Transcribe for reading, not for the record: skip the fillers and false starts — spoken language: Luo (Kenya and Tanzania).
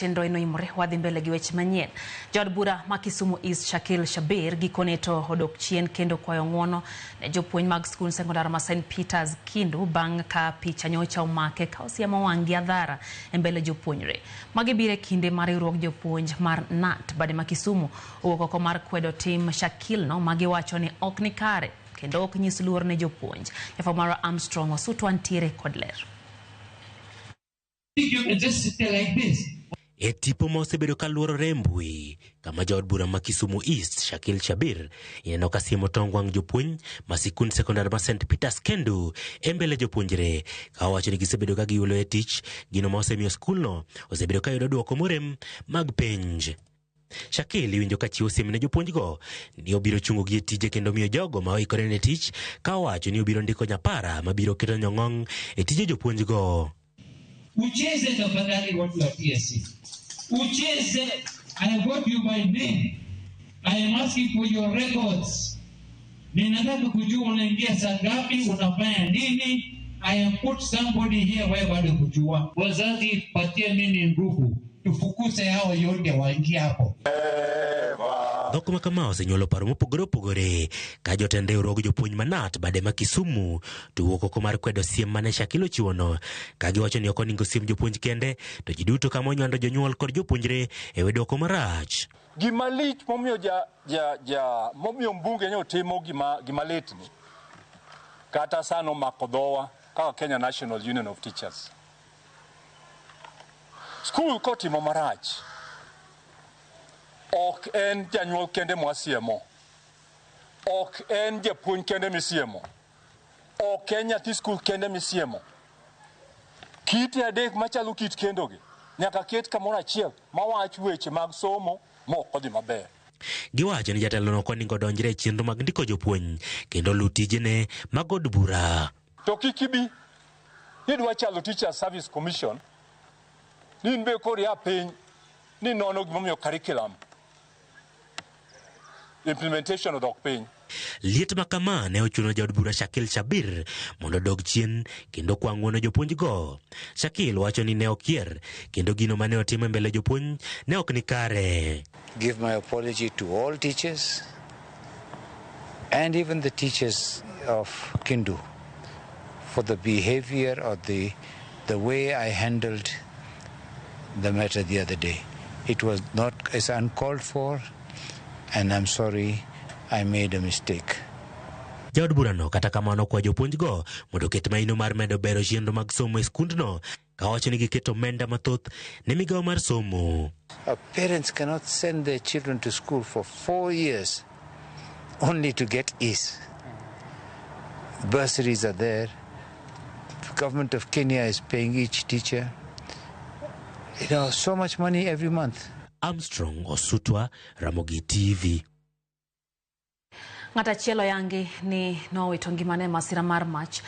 Chenro eno imore wadhi mbele gi weche manyien. Jaod bura ma Kisumu East Shakil Shabir gikone to odok chien kendo kwayo ng'uono ne jopuonj mag skund sekondar ma St Peters Kindu bang' ka picha nyocha omake ka osiemo wang' gi adhara e mbele jopuonjre. Magi biro e kinde ma riwruog jopuonj mar KNUT bade ma Kisumu owuok oko mar kwedo tim Shakil no ma giwacho ni ok ni kare kendo ok nyis luor ne jopuonj. Jafwambo marwa Armstrong Osutwa ntiere kod ler. Think you can just sit there like this. E tipo ma osebedo ka luorore e mbui kama jaod bura ma Kisumu East Shakil Shabir ineno ka siemo tong wang' jopuonj ma sikund sekondar ma St Peters Kendu e mbele jopuonjre ka owacho ni gisebedo ka giulo e tich gino ma osemiyo skulno osebedo ka yudo dwoko morem mag penj. Shakil iwinjo ka chiwo siem ne jopuonjgo ni obiro chungogi e tije kendo miyo jogo ma oikore ne tich ka owacho ni obiro ndiko nyapara ma biro keto nyong'ong' e tije jopuonjgo. Ucheze tafadhali watu wa TSC. Ucheze. I have got you by name. I am asking for your records. Ninataka kujua unaingia saa ngapi, unafanya nini. I am put somebody here wewe bado kujua. Wazazi, patie mimi nguvu. Tufukuze hao yote waingie hapo. Dhok ma kama osenyuolo paro mopogore opogore ka jotend riwruog jopuonj ma KNUT bade ma Kisumu to wuok oko mar kwedo siem mane Shakil ochiwono ka giwacho ni ok oningo siem jopuonj kende to ji duto kama onywando jonyuol kod jopuonjre e we dwoko marach. Gima lich momiyo ja, ja, ja, momiyo mbunge nyo timo gima lit ni kata sano omako dhowa kaka Kenya National Union of Teachers. Skul kotimo marach ok en janyuol kende mwasiemo, ok en japuonj kende misiemo, ok en nyathi skul kende misiemo. Kite adek machalo kit kendogi nyaka ket kamoro achiel mawach weche mag somo mok odhi maber. Giwacho ni jatelono ok oningo donjre e chenro mag ndiko jopuonj kendo luw tijene mag od bura. To kik ibi nidwa chalo Teacher Service Commission ni in be koro ia piny ni nono gimomiyo curriculum implementation odok piny. Liet ma kama ne ochuno jaod bura Shakil Shabir mondo odog chien kendo kwa ng'uono jopuonjgo. Shakil wacho ni ne okier kendo gino mane otimo e mbele jopuonj ne ok ni kare. Give my apology to all teachers and even the teachers of Kindu for the behavior or the way I handled the matter the other day. It was not, it's uncalled for, and I'm sorry I made a mistake. Jaod burano kata kamano kwa jopuonjgo mondo oket maino mar medo bero chenro mag somo e skundno ka wacho ni giketo omenda mathoth ne migawo mar somo. Our parents cannot send their children to school for 4 years only to get E's. Bursaries are there. The government of Kenya is paying each teacher so much money every month. Armstrong Osutwa, Ramogi TV. Ng'at achiel oyangi ni nowito ngimane e masira mar mach.